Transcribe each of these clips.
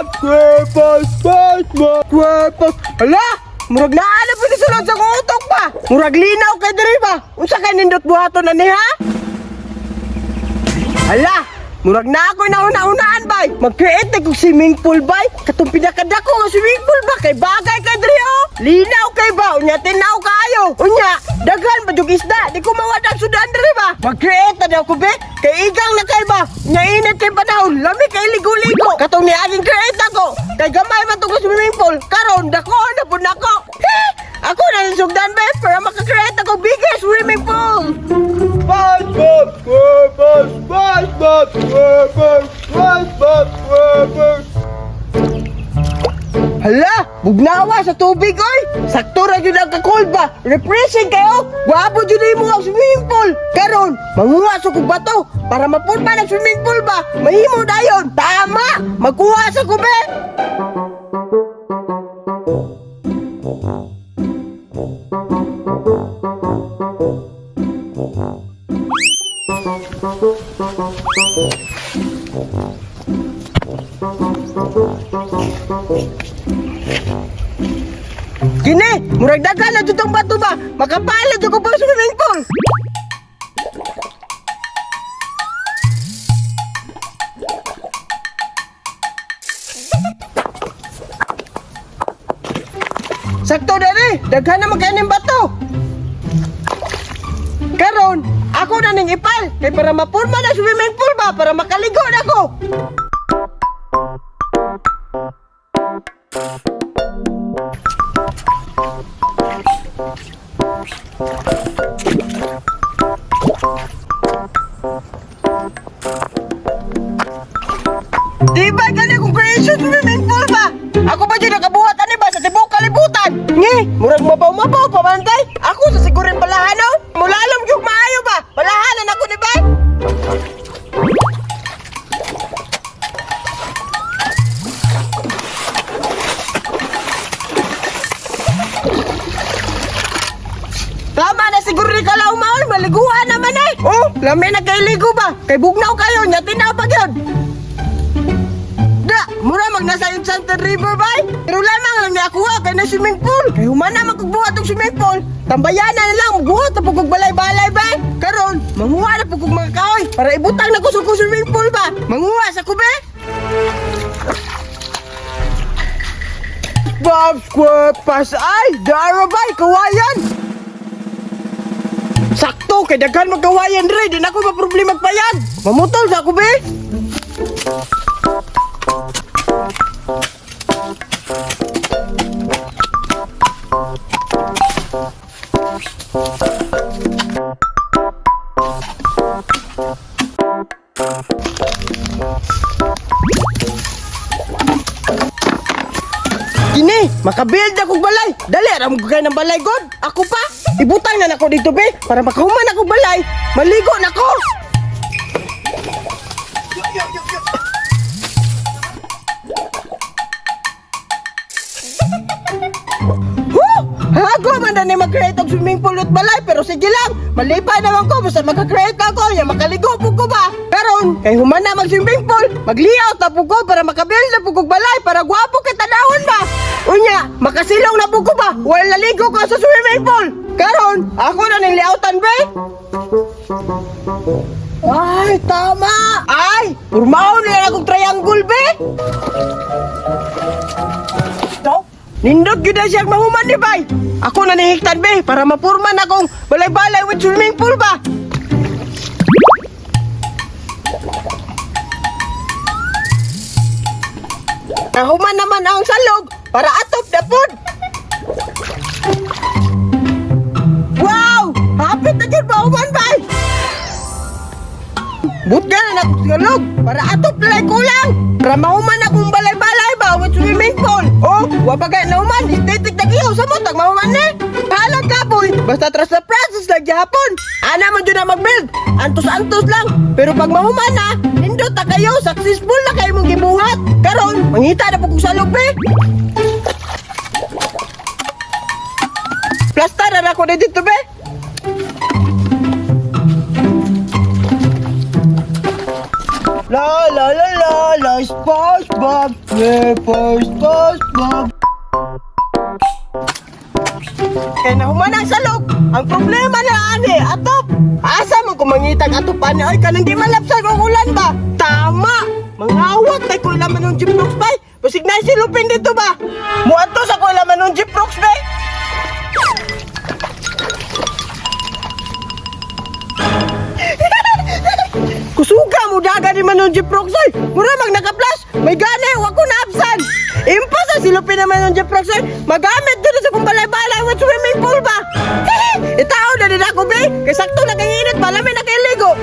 SpongeBob SquarePants, SpongeBob SquarePants. Hala! Murag naa na pud sulod sa akong utok ba? Murag linaw kay diri ba? Unsa kay nindot buhaton ani, ha? Hala! Murag na ako nauna-unaan, bay. Mag-create na kog swimming pool, bay. Katong pinakadako nga swimming pool ba kay bagay kay diri, oh. Linaw kay ba? Unya tinaw kaayo. Unya daghan pa jug isda. Di ko mawad ang sudan diri ba. Mag-create na daw ko, be. Kay igang na kay ba. Unya init kay panahon. Lami kay ligo-ligo. Katong niaging create ako. Kay gamay man tong swimming pool. Karon dako na pud nako. Ako na ning sugdan, be, para maka-create ako bigger swimming pool. SpongeBob SquarePants, SpongeBob SquarePants, SpongeBob SquarePants. Hala, bugnawa sa tubig, oy. Sakto ra jud ang ka-cold ba. Refreshing kayo. Gwapo jud imo ang swimming pool. Karon, manguha sa kog bato para mapurma ng swimming pool ba. Mahimo dayon. Tama. Magkuha sa ko, be. Kini, murag daghan na jud tong bato ba. Makapala jud ko pa sa swimming pool. Sakto dere, daghan na man kaayo bato. Karon, ako na ning ipal kay para mapurma na swimming pool ba, para makaligo na ko. Di ba gani kung creation swimming pool ba? Ako ba dyan nakabuhat ani ba sa tibok kalibutan? Ngi, murag mabaw-mabaw pa man tay. Ako sa sigurin balahan, no? Mulalom yung maayo ba? Balahanan ako ni ba? Tama na siguro ni Kalaw maoy, maliguan naman eh. Oh, lami na kay ligo ba? Kay bugnaw kayo, nya tinaw pa gyud. Da, mura mag nasa Enchanted River bay. Pero lamang lang niya kuha kay na swimming pool. Kay humana man kog buhat og swimming pool. Tambayana na lang buhat na pud kog balay-balay bay. Karon, manguha na pud kog mga kahoy para ibutang na ko sa kong swimming pool ba. Manguha sa ko, be. Bob SquarePants ay, dara bay, kawayan. Sakto kay daghan magkawayan dre, di na ako maproblema magpayag. Mamutol sa ako, be. Kini, makabuild ako balay. Dali ra mo kay ng balay god. Ako pa, ibutang na nako dito, be, para makahuman ako balay. Maligo na ko. Huh! Hago man na ni mag-create og swimming pool at balay, pero sige lang, malipay naman ko basta maka-create ako, ya makaligo po ko ba. Karon kay human na mag swimming pool, magliaw ta po ko para makabuild na po kog balay para gwapo kay tanawon ba. Unya, makasilong na po ko ba while naligo ko sa swimming pool. Karon, ako na ning liautan, be. Ay, tama! Ay, purmaon nila akong triangle, be! Daw, nindot gyud na siyang mahuman ni bay. Ako na nihiktan, be, para mapurman akong balay-balay with swimming pool ba. Nahuman naman ang salog para atop na pud. Wow! Hapit na gyud mahuman, bay. Butga na akong salog para atop na lang kulang. Para mahuman akong balay-balay ba with swimming pool. Oh, wa pa gay nahuman, aesthetic na giyaw sa motag mahuman ni. Halag ka, boy. Basta trust the process lang gihapon. Ana man jud na mag-build. Antos-antos lang. Pero pag mahuman na, nindot na kayo, successful na kayo mong gibuhat. Karon, mangita na po kong salog, be. Plasta na ako na dito, be. La la La la la la, SpongeBob SquarePants, SpongeBob. Kay nahuman ang salog. Ang problema na ani, atop. Asa man kumangitag atop ani ay kanang di malapsag ang ulan ba? Tama. Mangawat tay ko ilaman ng jeep rocks bay. Basig na silupin dito ba? Muadto sa ko ilaman ng jeep rocks bay. Kusuga mo daga ni Manong Jeep Roxoy. Mura mag nakaplas, may gani wa ko naabsan. Impas ang silupin naman ng Jeep Roxoy. Magamit dito sa kong balay-balay with swimming pool ba? Itaw na din ako be. Kay sakto na kay init ba lami na kay ligo.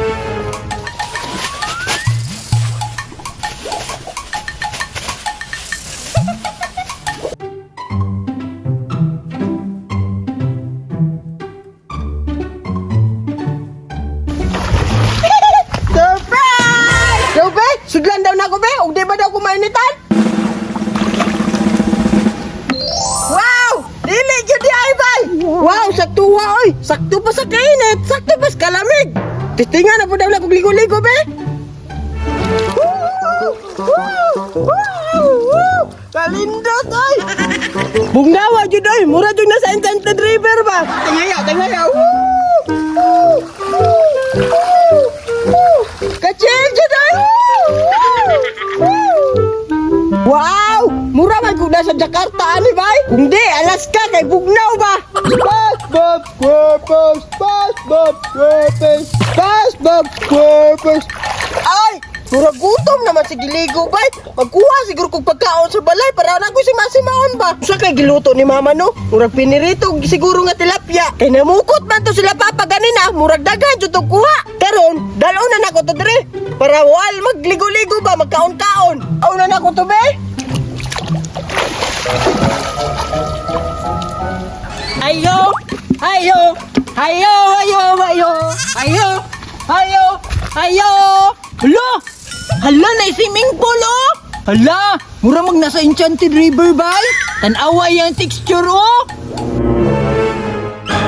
Surprise! Yo be, sudlan daw na ako be. Ug di ba daw kumainitan? Wow! Dili gyud di ay bay. Wow, sakto wa oy. Sakto pa sa kainit, sakto pa sa kalamig. Titinga na po daw na kog ligo-ligo be. Woo! Woo! Woo! Woo! Kalindot oy. Bugnawa jud oy, mura jud na sa Enchanted River ba. Tingaya, tingaya. Woo! Woo! Woo! Woo! Woo! Kachil jud oy. Woo! Woo! Wow! Mura man kung nasa Jakarta ani bay. Kung di Alaska kay bugnaw ba. SpongeBob SquarePants, SpongeBob SquarePants, SpongeBob SquarePants. Ay, murag gutom naman si giligo bay. Magkuha siguro kog pagkaon sa balay para na ko si masimaon ba. Sa kay giluto ni mama no? Murag pinirito siguro nga tilapia. Kay namukot man to sila papa ganina, murag daghan jud tog kuha. Karon, dalo na nako to dire para wal magligo-ligo ba magkaon-kaon. Aw na nako to be. Ayo, ayo, ayo, ayo, ayo, ayo, ayo, ayo. Hala! Hala, na swimming pool, oh! Hala, mura mag nasa Enchanted River, bay. Tanawa yung texture, oh!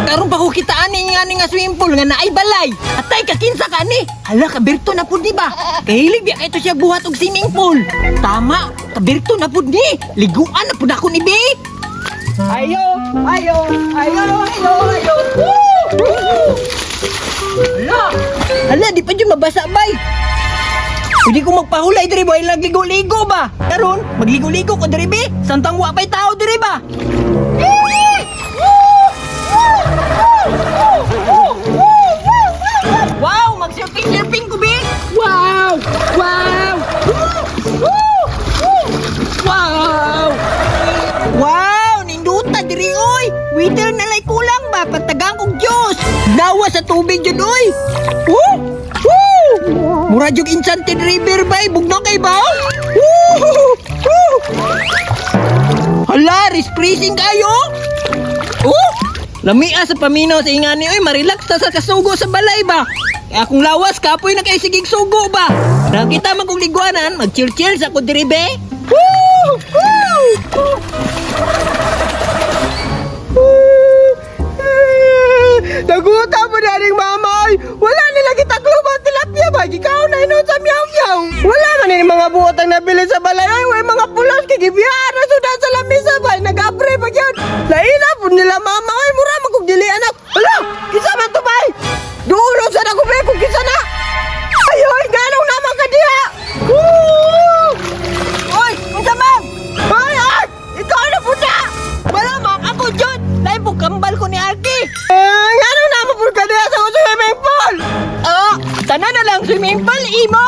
Karon pa ko kitaan ni nga ni nga swimming pool nga naay balay. Atay ka kinsa ka ni? Hala kabirto na pud ni ba? Kahilig biya kay to siya buhat og swimming pool. Tama, kabirto na pud ni. Liguan na pud ako ni bi. Ayo, ayo, ayo, ayo, ayo. Woo! Woo! Hala, hala di pa jud mabasa bay. Pwede ko magpahulay diri ba ilang ligo-ligo ba? Karon, magligo-ligo ko diri bi. Samtang wa pay tao diri ba? Eh! Woo! Wow, mag-surfing-surfing ko, bi. Wow! Wow! Woo! Woo! Woo! Wow! Wow, ninduta diri oy. Waiter na lay kulang ba pagtagang kog juice. Dawa sa tubig jud oy. Woo! Woo! Mura jud Enchanted River bay, bugnaw kay ba? Woo! Woo! Hala, refreshing kayo. Oh! Lamia sa paminaw sa ingani oy, marelax ta sa kasugo sa balay ba. Kaya akong lawas kapoy na kay sigig sugo ba. Nakita man kong liguanan, mag-chill-chill sa ko diri be. Woo! Woo! Naguta mo na rin mama ay. Wala nila gitaklo ba tilapia ba? Gikaw na ino sa meow meow. Wala man ni mga buot ang nabili sa balay ay. Way mga pulos kay gibiyaan na sudan sa lamisa ba? Nag-apre pa gyud. Laina po nila mama ay mura man kog dili anak. Hala, kinsa man to bay? Dulo sa na ko be kung kinsa na. Ay oy, nganong naman ka diha? Woo! Oy, unsa man? Ay, ay! Ikaw na po na! Malamang ako jud! Lain po kambal ko ni Arky! Eh, ngano naman po ka diha sa swimming pool? Ah, tanan na lang swimming pool, imo!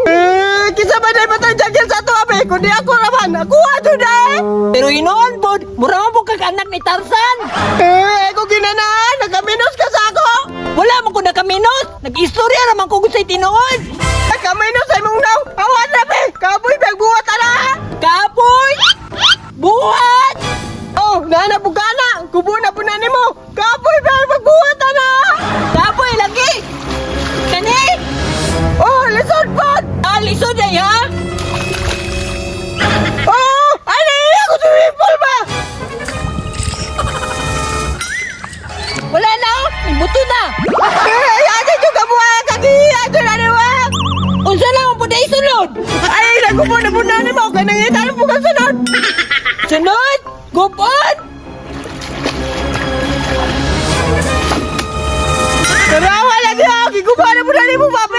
Eh, kinsa ba dahil patay jagil sa ato, abe? Kundi ako raman, ako ato na eh! Pero inoon po, mura mo po kag anak ni Tarzan! Eh, ako ginanaan, nakaminos ka sa ako! Wala man ko nakaminos! Nag-istorya raman ko kung sa'y tinuod! Nakaminos ay mong naw! Awan na be! Kapoy, buhat na! Kapoy! Buhat! Oh, nana bugana! Kubo na po na nimo! Kapoy, magbuhat na! Kapoy, lagi! Kani! Oh, lisod pod! Ah, lisod ay ha? Oh, ay naiiyak ko swimming pool ba? Wala na oh, may buto na. Eh, ay, ate yung kabuha, kagiya, ito na niwa. Unsa na ang puday. sulod. Ay, nagubo na po na nimo kay nangita na po kang sulod. Sunod, gupon. Tarawa lagi ako, giguba na po na nimo ba?